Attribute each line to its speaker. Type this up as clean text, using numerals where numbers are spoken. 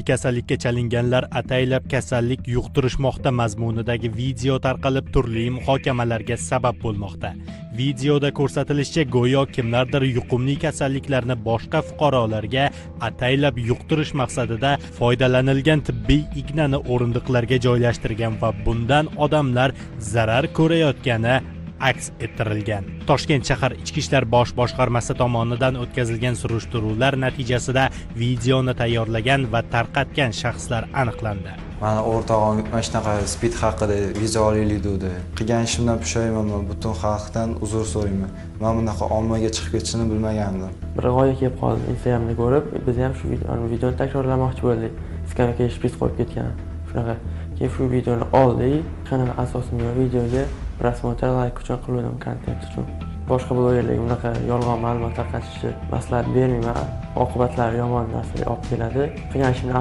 Speaker 1: Kasallikka chalinganlar ataylab kasallik yuqtirishmoqda mazmunidagi video tarqalib, turli muhokamalarga sabab bo'lmoqda. Videoda ko'rsatilishicha, go'yo kimlardir yuqumli kasalliklarni boshqa fuqarolarga ataylab yuqtirish maqsadida foydalanilgan tibbiy ignani o'rindiqlarga joylashtirgan va bundan odamlar zarar ko'rayotgani aks ettirilgan. Toshkent shahar Ichki ishlar bosh boshqarmasi tomonidan o'tkazilgan surishtiruvlar natijasida videoni tayyorlagan va tarqatgan shaxslar aniqlandi.
Speaker 2: Mani o'rtog'im mana shunaqa SPID haqida video olaylik degdi. Qilgan ishimdan pushaymonman, butun xalqdan uzr so'rayman. Men bunaqa ommaga chiqib ketishini bilmagandim.
Speaker 3: Bir g'oya kelib qoldi, Instagramda ko'rib, biz ham shu videoni takrorlamoqchi bo'ldik. Skameykaga shpris qo'yib ketgan. Shunaqa. Keyin shu videoni oldik. Qanaqa asosim yo'q videoga, просмотр, layk uchun qiluvdim, kontent uchun. Boshqa blogerlarga bunaqa yolg'on ma'lumot tarqatishni maslahat bermayman. Oqibatlari yomon narsaga olib keladi. Qilgan ishimni